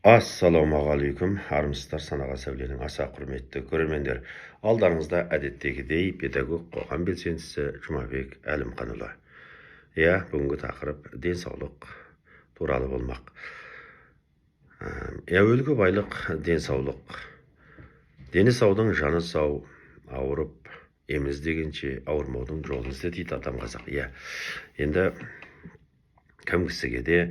Ассалаумағалейкум, армысыздар, Санаға Сәуленің аса құрметті көрермендер! Алдарыңызда әдеттегідей педагог, қоғам белсендісі Жұмабек Әлімқанұлы. Иә, бүгінгі тақырып денсаулық туралы болмақ. Әуелгі байлық – денсаулық. Дені саудың жаны сау, ауырып ем іздегенше, ауырмаудың жолын ізде дейді атам қазақ. Иә, енді кім кісіге де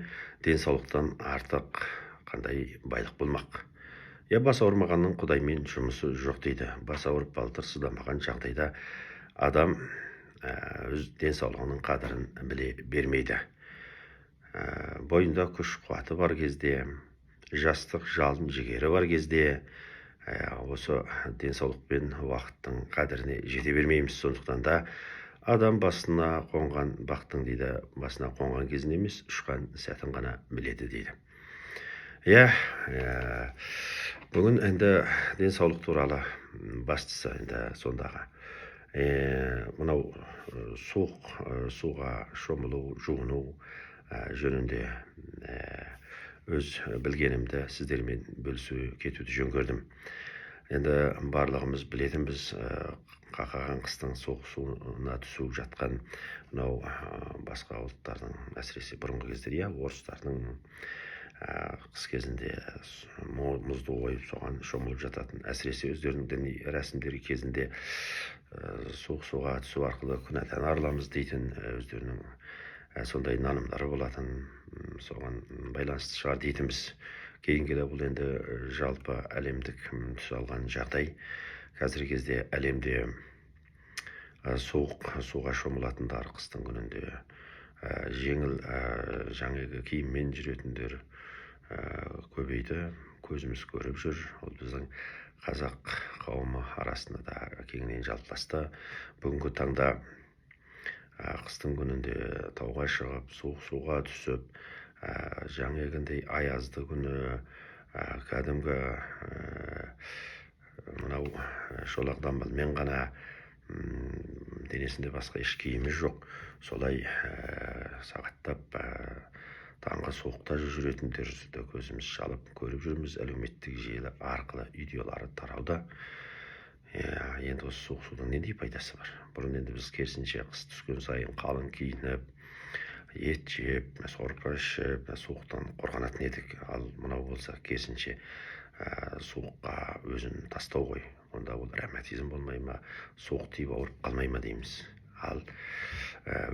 денсаулықтан артық қандай байлық болмақ? Иә, бас ауырмағанның құдаймен жұмысы жоқ дейді. Бас ауырып, балтыр сыздамаған жағдайда адам өз денсаулығының қадірін біле бермейді. Бойында күш қуаты бар кезде, жастық жалын жігері бар кезде осы денсаулық пен уақыттың қадіріне жете бермейміз. Сондықтан да адам басына қонған бақтың, дейді, басына қонған кезін емес, ұшқан сәтін ғана біледі дейді. Иә, бүгін енді денсаулық туралы, бастысы енді сондағы мынау суық суға шомылу, жуыну жөнінде өз білгенімді сіздермен бөлісу кетуді жөн көрдім. Енді барлығымыз білетінбіз, қақаған қыстың суық суына түсіп жатқан мынау басқа ұлттардың, әсіресе бұрынғы кездері, иә, орыстардың қыс кезінде мұзды ойып, соған шомылып жататын, әсіресе өздерінің діни рәсімдері кезінде суық суға түсу арқылы күнәдан арыламыз дейтін өздерінің сондай нанымдары болатын, соған байланысты шығар дейтінбіз. Кейін келе бұл енді жалпы әлемдік түс алған жағдай. Қазіргі кезде әлемде суық суға шомылатындар, қыстың күнінде жеңіл жаңағы киіммен жүретіндер көбейді, көзіміз көріп жүр. Ол біздің қазақ қауымы арасында да кеңінен жалпыласты. Бүгінгі таңда қыстың күнінде тауға шығып, суық суға түсіп, жаңағындай аязды күні кәдімгі мынау шолақ дамбалмен ғана, денесінде басқа еш киімі жоқ, солай сағаттап таңғы суықта жүретіндерді көзіміз шалып көріп жүрміз. Әлеуметтік желі арқылы видеолары тарауда. Иә, енді осы суық судың нендей пайдасы бар? Бұрын енді біз керісінше қыс түскен сайын қалың киініп, ет жеп, сорпа ішіп, суықтан қорғанатын едік. Ал мынау болса керісінше суыққа өзін тастау ғой. Онда ол ревматизм болмай ма, суық тиіп ауырып қалмай ма дейміз. Ал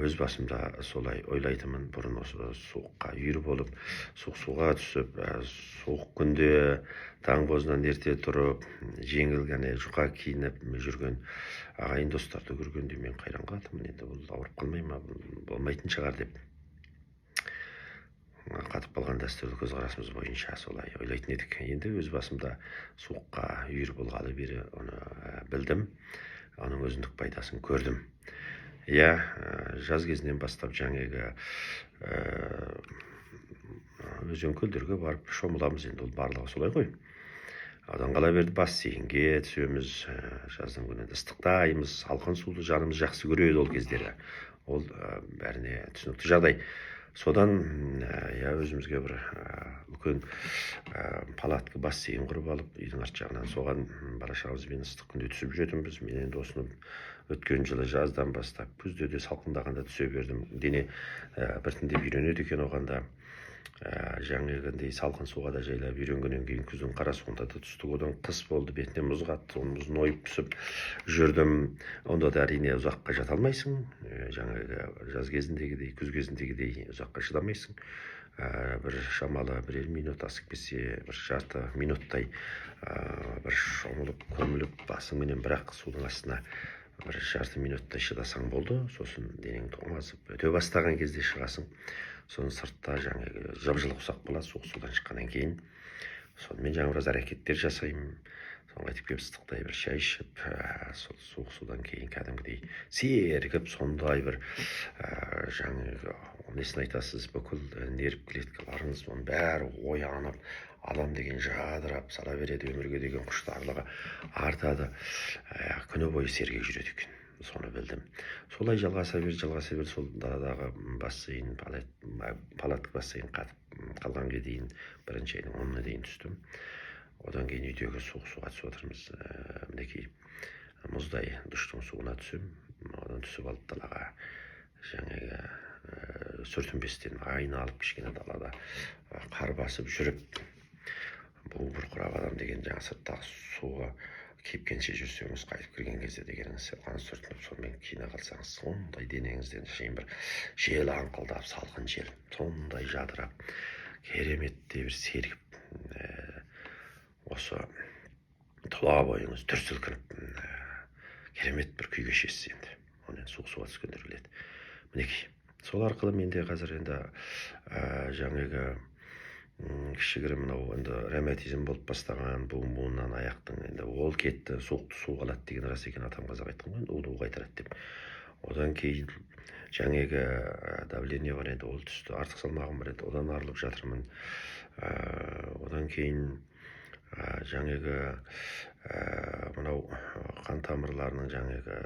өз басымда солай ойлайтынмын бұрын. Осы суыққа үйір болып, суық суға түсіп, суық күнде таң бозынан ерте тұрып, жеңіл ғана жұқа киініп жүрген ағайын достарды көргенде мен қайран қалатынмын. Енді бұл ауырып қалмай ма, бұл болмайтын шығар деп, қатып қалған дәстүрлі көзқарасымыз бойынша солай ойлайтын едік. Енді өз басымда суыққа үйір болғалы бері оны білдім, оның өзіндік пайдасын көрдім. Иә, жаз кезінен бастап жаңағы өзен көлдерге барып шомыламыз, енді ол барлығы солай ғой. Одан қала берді бассейнге түсеміз. Жаздың күні ыстықтаймыз, салқын суды жанымыз жақсы көреді ол кездері. Ол бәріне түсінікті жағдай. Содан иә, өзімізге бір үлкен палатка, бассейн құрып алып үйдің арт жағынан, соған бала шағамызбен ыстық күнде түсіп жүретінбіз. Мен енді осыны өткен жылы жаздан бастап күзде де салқындағанда түсе бердім. Дене біртіндеп үйренеді екен оған да. Жаңағындай салқын суға да жайлап үйренгеннен кейін күздің қара суығында да түстік. Одан қыс болды, бетіне мұз қатты, оның мұзын ойып түсіп жүрдім. Онда да, әрине, ұзаққа жата алмайсың, жаңағы жаз кезіндегідей, күз кезіндегідей ұзаққа шыдамайсың. Бір шамалы бірер минут, асып кетсе бір жарты минуттай бір шомылып, көміліп басыңменен бірақ судың астына бір жарты минуттай шыдасаң болды. Сосын денең тоңазып өте бастаған кезде шығасың. Соны сыртта жаңағы жып жылы құсақ болады суық судан шыққаннан кейін. Сонымен жаңағы біраз әрекеттер жасаймын. Соны қайтып келіп, ыстықтай бір шай ішіп, сол суық судан кейін кәдімгідей сергіп, сондай бір жаңағы несін айтасыз, бүкіл нерв клеткаларыңыз, оның бәрі оянып, адам деген жадырап сала береді, өмірге деген құштарлығы артады, күні бойы сергек жүреді екен. Соны білдім. Солай жалғаса берді, жалғаса берді. Сол даладағы бассейн, палатка бассейн қатып қалғанға дейін, 1-айдың 10-ына дейін түстім. Одан кейін үйдегі суық суға түсіп отырмыз. Мінекей, мұздай душтың суына түсемін. Одан түсіп алып, далаға жаңағы сүртінбестен айналып, кішкене далада қар басып жүріп, буы бұрқырап адам деген жаңа сырттағы суға кепкенше жүрсеңіз, қайтып кірген кезде дегеніңіз, қан сүртініп, сонымен киіне қалсаңыз, сондай денеңізден шейін бір жел аңқылдап, салқын жел сондай жадырап, кереметтей бір сергіп, осы тұла бойыңыз дүр сілкініп, керемет бір күй кешесіз. Енді оны енді суық суға түскендер біледі. Мінекей, сол арқылы менде қазір енді жаңағы кішігірім мынау енді ревматизм болып бастаған буын буыннан аяқтың, енді ол кетті. Суықты су алады деген рас екен, атам қазақ айтқан ғой енді, уды у қайтарады деп. Одан кейін жаңағы давление бар еді, ол түсті. Артық салмағым бар еді, одан арылып жатырмын. Одан кейін жаңағы мынау қан тамырларының, жаңағы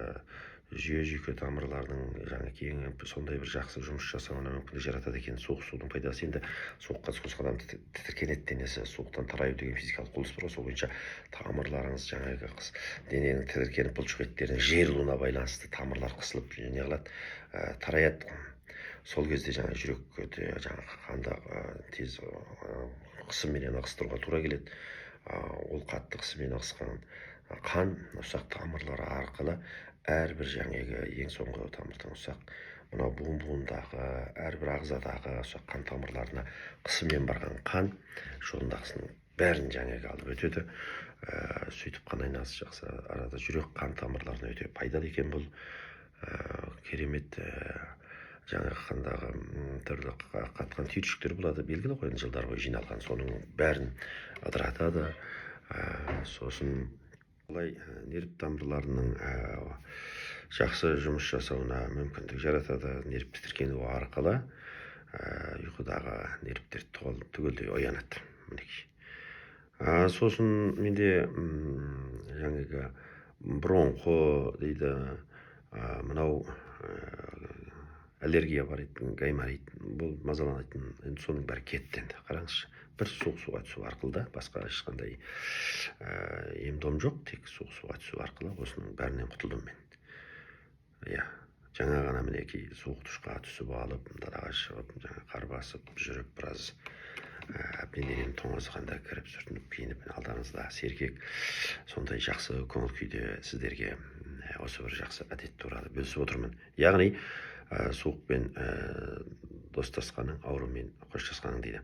жүйе жүйке тамырларының жаңа кең сондай бір жақсы жұмыс жасауына мүмкіндік жаратады екен суық судың пайдасы. Енді суыққа түскен адам тітіркенеді денесі. Суықтан тараю деген физикалық құбылыс бар ғой, сол бойынша тамырларыңыз жаңағы дененің тітіркеніп, бұлшық еттерінің жиырылуына байланысты тамырлар қысылып, не қылады, тараяды. Сол кезде жаңа жүрекке жаңағы қанды тез қысымменен ығыстыруға тура келеді. Ол қатты қысыммен ығысқан қан ұсақ тамырлар арқылы әрбір жаңағы ең соңғы тамырдан ұсақ мынау буын буындағы әрбір ағзадағы ұсақ қан тамырларына қысыммен барған қан жолындағысының бәрін жаңағы алып өтеді. Сөйтіп қан айналысы жақсы арада, жүрек қан тамырларына өте пайдалы екен бұл. Керемет жаңағы қандағы түрлі қатқан түйіршіктер болады, белгілі ғой енді, жылдар бойы жиналған, соның бәрін ыдыратады. Сосын былай нерв тамырларының жақсы жұмыс жасауына мүмкіндік жаратады. Нерв тітіркену арқылы ұйқыдағы нервтер түгелдей оянады, мінекей. Сосын менде жаңағы бронхо дейді, мынау аллергия бар еді, гайморит бұл мазаланатын, енді соның бәрі кетті. Енді қараңызшы, бір суық суға түсу арқылы да, басқа ешқандай ем дом жоқ, тек суық суға түсу арқылы осының бәрінен құтылдым мен. Иә, жаңа ғана, мінекей, суық душқа түсіп алып, далаға шығып, жаңа қар басып жүріп, біраз әбден денем тоңазығанда кіріп, сүртініп, киініп, алдарыңызда сергек, сондай жақсы көңіл күйде сіздерге осы бір жақсы әдет туралы бөлісіп отырмын. Яғни суықпен достасқаның, аурумен қоштасқаның дейді.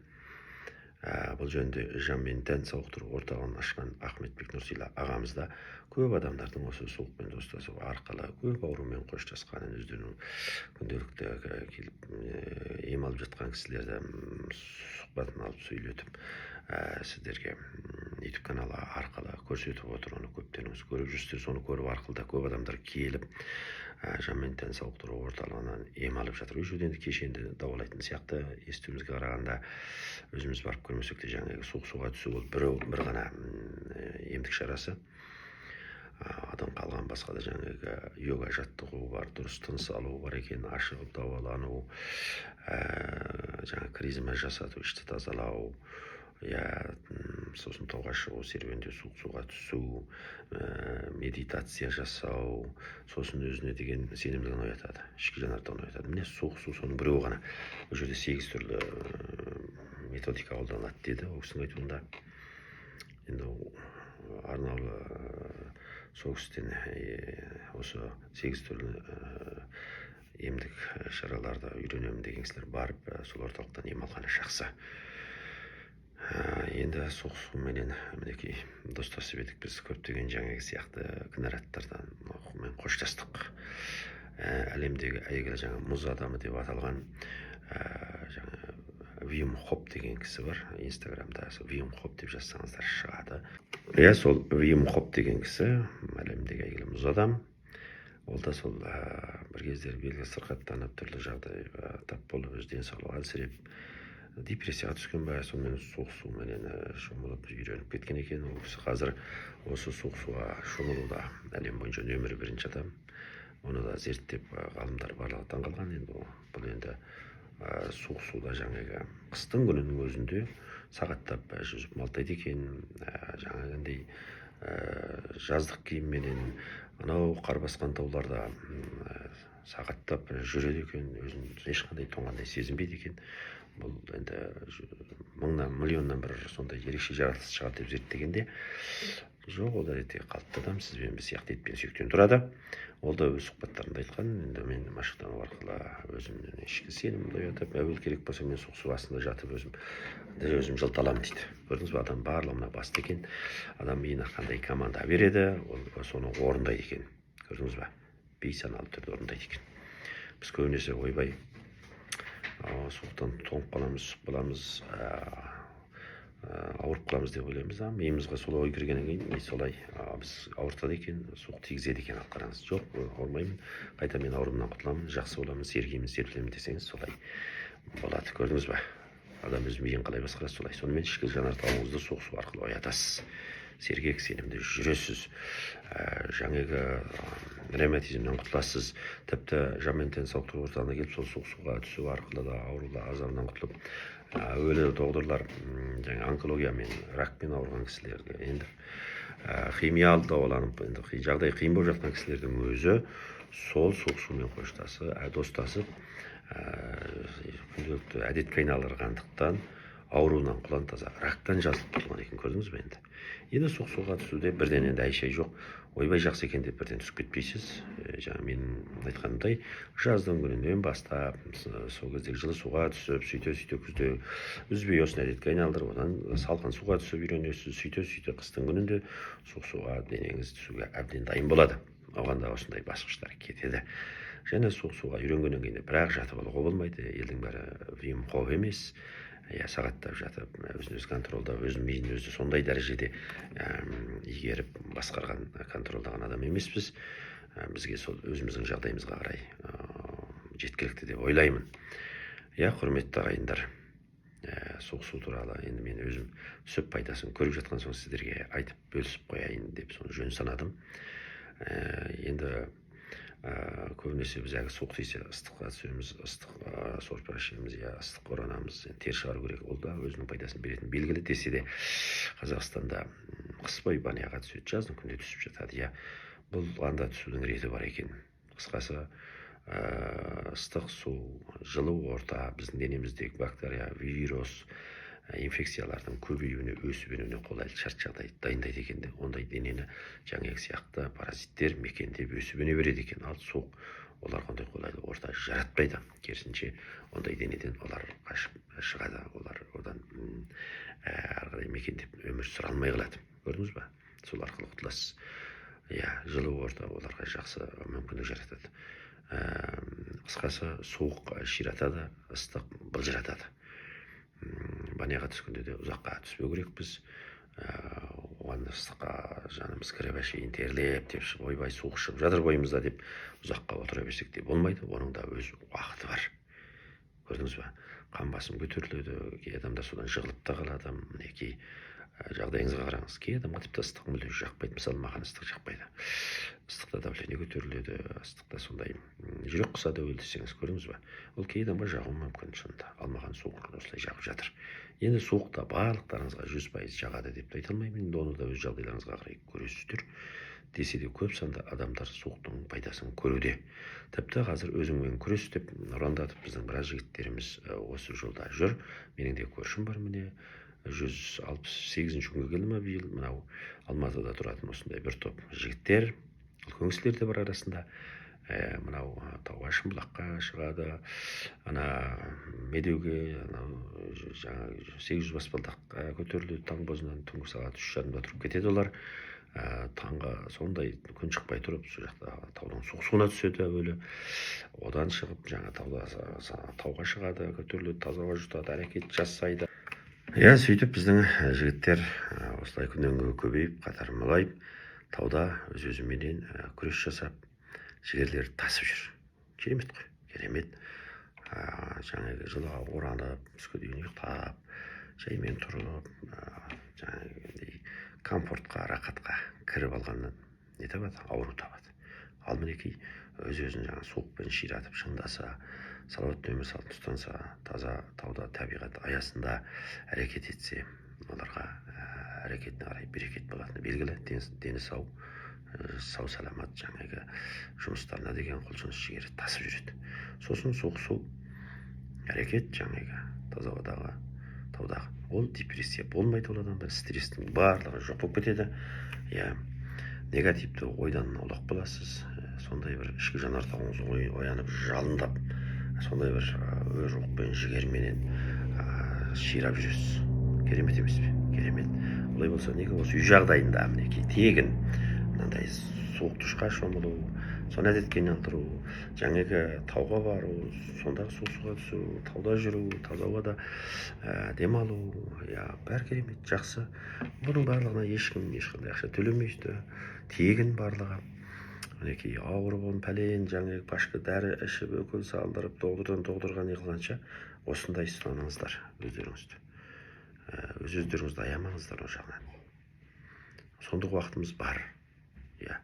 Бұл жөнінде жан мен тән сауықтыру орталығын ашқан Ахметбек Нұрсила ағамыз да көп адамдардың осы суықпен достасу арқылы көп аурумен қоштасқанын, өздерінің күнделікті келіп ем алып жатқан кісілерді сұхбатын алып, сөйлетіп, сіздерге YouTube каналы арқылы көрсетіп отыр. Оны көптеріңіз көріп жүрсіздер. Соны көріп арқылы да көп адамдар келіп, жан мен тән сауықтыру орталығынан ем алып жатыр. Ол жерде енді кешенді дауалайтын сияқты, естуімізге қарағанда, өзіміз барып көрмесек те. Жаңағы суық суға түсу ол бір ғана емдік шарасы. Одан қалған басқа да жаңағы йога жаттығу бар, дұрыс тыныс алу бар екен, ашығып дауалану, жаңа клизма жасату, ішті тазалау, иә, сосын тауға шығу, серуендеу, суық суға түсу, медитация жасау, сосын өзіне деген сенімділігін оятады, ішкі жанартауын оятады. Міне, суық су соның біреуі ғана. Бұл жерде сегіз түрлі методика қолданылады деді ол кісінің айтуында. Енді ол арнаулы сол кісіден осы сегіз түрлі емдік шараларды үйренемін деген кісілер барып, сол орталықтан ем алғаны жақсы. Енді суық суменен, мінекей, достасып едік біз, көптеген жаңағы сияқты кінәраттардан мен қоштастық. Әлемдегі әйгілі жаңа мұз адамы деп аталған жаңа Вим Хоф деген кісі бар. Инстаграмда сол Вим Хоф деп жазсаңыздар, шығады. Иә, сол Вим Хоф деген кісі әлемдегі әйгілі мұз адам. Ол да сол бір кездері белгілі сырқаттанып, түрлі жағдайға тап болып, өз денсаулығы әлсіреп, депрессияға түскен ба, сонымен суық суменен шомылып үйреніп кеткен екен. Ол кісі қазір осы суық суға шомылуда әлем бойынша нөмірі бірінші адам. Оны да зерттеп, ғалымдар барлығы таңқалған. Енді бұл енді суық суда жаңағы қыстың күнінің өзінде сағаттап жүзіп малтайды екен. Жаңағындай жаздық киімменен анау қар басқан тауларда сағаттап жүреді екен, өзін ешқандай тоңғандай сезінбейді екен. Бұл енді мыңнан, миллионнан бір сондай ерекше жаратылыс шығар деп зерттегенде, жоқ, ол әдетте қалыпты адам, сіз бен біз сияқты ет пен сүйектен тұрады. Ол да өз сұхбаттарында айтқан. Енді мен машықтану арқылы өзімнің ішкі сенімімді оятып, әуел керек болса, мен суық су астында жатып, өзім өзім жылыта аламын дейді. Көрдіңіз ба, адам барлығы мына баста екен. Адам миына қандай команда береді, ол соны орындайды екен. Көрдіңіз ба, бейсаналы түрде орындайды екен. Біз көбінесе ойбай, суықтан тоңып қаламыз, үсіп қаламыз, ауырып қаламыз деп ойлаймыз да. Миымызға солай ой кіргеннен кейін ми солай біз ауыртады екен, суық тигізеді екен. Ал қараңыз, жоқ, ауырмаймын, қайта мен ауруымнан құтыламын, жақсы боламын, сергимін, серпілемін десеңіз, солай болады. Көрдіңіз ба, адам өз миын қалай басқарады, солай. Сонымен ішкі жанартауыңызды суық су арқылы оятасыз, сергек, сенімді жүресіз, жаңағы ревматизмнен құтыласыз. Тіпті жан мен тән сауықтыру орталығына келіп, сол суық суға түсу арқылы да аурулар азабынан құтылып, әуелі доғдырлар жаңа онкологиямен, ракпен ауырған кісілерге, енді химиялық дауаланып, енді жағдай қиын болып жатқан кісілердің өзі сол суық сумен қоштасып, достасып, күнделікті әдетке айналдырғандықтан, ауруынан құлан таза, рактан жазылып құтылған екен. Көрдіңіз бе? Енді суық суға түсуде бірден енді әй шай жоқ, ойбай, жақсы екен деп бірден түсіп кетпейсіз. Жаңа менің айтқанымдай, жаздың күнінен бастап сол кездегі жылы суға түсіп, сөйте сөйте күзде үзбей осыны әдетке айналдырып, одан салқын суға түсіп үйренесіз. Сөйте сөйте қыстың күнінде суық суға денеңіз түсуге әбден дайын болады. Оған да осындай басқыштар кетеді. Және суық суға үйренгеннен кейін бірақ жатып алуға болмайды. Елдің бәрі Вим Хоф емес, иә. Сағаттап жатып, өзін өзі контролдап, өзінің миын өзі сондай дәрежеде игеріп, басқарған, контролдаған адам емеспіз. Бізге сол өзіміздің жағдайымызға қарай жеткілікті деп ойлаймын. Иә, құрметті ағайындар, суық су туралы енді мен өзім түсіп, пайдасын көріп жатқан соң, сіздерге айтып, бөлісіп қояйын деп соны жөн санадым. Енді көбінесе біз әлгі суық тисе, ыстыққа түсеміз, ыстық сорпа ішеміз, иә, ыстыққа оранамыз. Енді тер шығару керек, ол да өзінің пайдасын беретіні белгілі. Десе де, Қазақстанда қыс бойы баняға түседі, жаздың күнде түсіп жатады, иә. Бұл анда түсудің реті бар екен. Қысқасы, ыстық су, жылы орта біздің денеміздегі бактерия, вирус, инфекциялардың көбеюіне, өсіп өнуіне қолайлы шарт жағдай дайындайды екен де, ондай денені жаңағы сияқты паразиттер мекендеп, өсіп өне береді екен. Ал суық оларға ондай қолайлы орта жаратпайды, керісінше, ондай денеден олар қашып шығады, олар одан ары қарай мекендеп, өмір сүре алмай қалады. Көрдіңіз ба, сол арқылы құтыласыз, иә. Жылы орта оларға жақсы мүмкіндік жаратады. Қысқасы, суық ширатады, ыстық былжыратады. Баняға түскенде де ұзаққа түспеу керекпіз. Оған ыстыққа жанымыз кіріп, әшейін терлеп деп шығып, ойбай, суық шығып жатыр бойымызда деп ұзаққа отыра берсек те болмайды. Оның да өз уақыты бар. Көрдіңіз ба, қан басым көтеріледі, кей адамдар содан жығылып та қалады. Мінекей, жағдайыңызға қараңыз. Кей адамға тіпті ыстық мүлде жақпайды. Мысалы, маған ыстық жақпайды. Ыстықта давление көтеріледі, ыстықта сондай жүрек қысады әуелі десеңіз. Көрдіңіз ба, ол кей адамға жағуы мүмкін шынында, ал маған суық осылай жағып жатыр. Енді суық та барлықтарыңызға 100% жағады деп те айта алмаймын. Енді оны да өз жағдайларыңызға қарай көресіздер. Десе де, көп санды адамдар суықтың пайдасын көруде. Тіпті қазір «Өзіңмен күрес» деп ұрандатып, біздің біраз жігіттеріміз осы жолда жүр. Менің де көршім бар, міне, 168-күнге келді ма биыл, мынау Алматыда тұратын осындай бір топ жігіттер, үлкен кісілер де бар арасында. Мынау тауға, Шымбұлаққа шығады, ана Медеуге, анау жаңағы 800 баспалдаққа көтеріледі. Таң бозынан, түнгі сағат 3:30-да тұрып кетеді олар. Таңғы сондай күн шықпай тұрып, сол жақта таудың суық суына түседі әуелі. Одан шығып, жаңа тауда тауға шығады, көтеріледі, таза ауа жұтады, әрекет жасайды, иә. Сөйтіп біздің жігіттер осылай күннен күнге көбейіп, қатары молайып, тауда өз өзіменен күрес жасап, жігерлері тасып жүр. Керемет қой, керемет. Жаңағы жылыға оранып, түске дейін ұйықтап, жаймен тұрып, жаңағыдай комфортқа, рахатқа кіріп алғаннан не табады? Ауру табады. Ал мінекей, өз өзін жаңағы суықпен ширатып шыңдаса, салауатты өмір салтын ұстанса, таза тауда, табиғат аясында әрекет етсе, оларға әрекетіне қарай берекет болатыны белгілі. Дені сау, сау саламат, жаңағы жұмыстарына деген құлшыныс, жігері тасып жүреді. Сосын суық су, әрекет, жаңағы таза ауадағы, таудағы, ол депрессия болмайды. Ол адамда стресстің барлығы жоқ болып кетеді, иә, негативті ойдан аулақ боласыз. Сондай бір ішкі жанартауыңыз оянып, жалындап, сондай бір өр рухпен, жігерменен ширап жүресіз. Керемет емес пе? Керемет. Олай болса, неге осы үй жағдайында, мінекей, тегін мынандай суық душқа шомылу, соны әдетке айналдыру, жаңағы тауға бару, сондағы суық суға түсу, тауда жүру, таза ауада демалу, иә, бәрі керемет, жақсы. Бұның барлығына ешкім ешқандай ақша төлемейді, тегін барлығы. Мінекей, ауырып, оны пәлен жаңағы пачка дәрі ішіп, укол салдырып, доғдырдан доғдырға не қылғанша, осындай ұстаныңыздар өздеріңізді. Өз өздеріңізді аямаңыздар ол жағынан. Сондық уақытымыз бар, иә,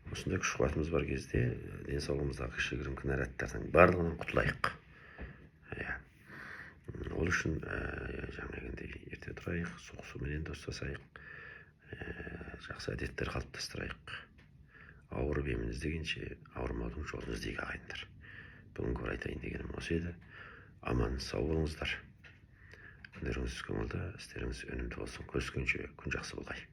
осындай күш қуатымыз бар кезде денсаулығымыздағы кішігірім кінәраттардың барлығынан құтылайық, иә. Ол үшін жаңағындай ерте тұрайық, суық суменен достасайық, жақсы әдеттер қалыптастырайық. Ауырып емін іздегенше, ауырмаудың жолын іздейік, ағайындар. Бүгінгі бір айтайын дегенім осы еді. Аман сау болыңыздар, күндеріңіз көңілді, істеріңіз өнімді болсын. Көріскенше, күн жақсы болғай.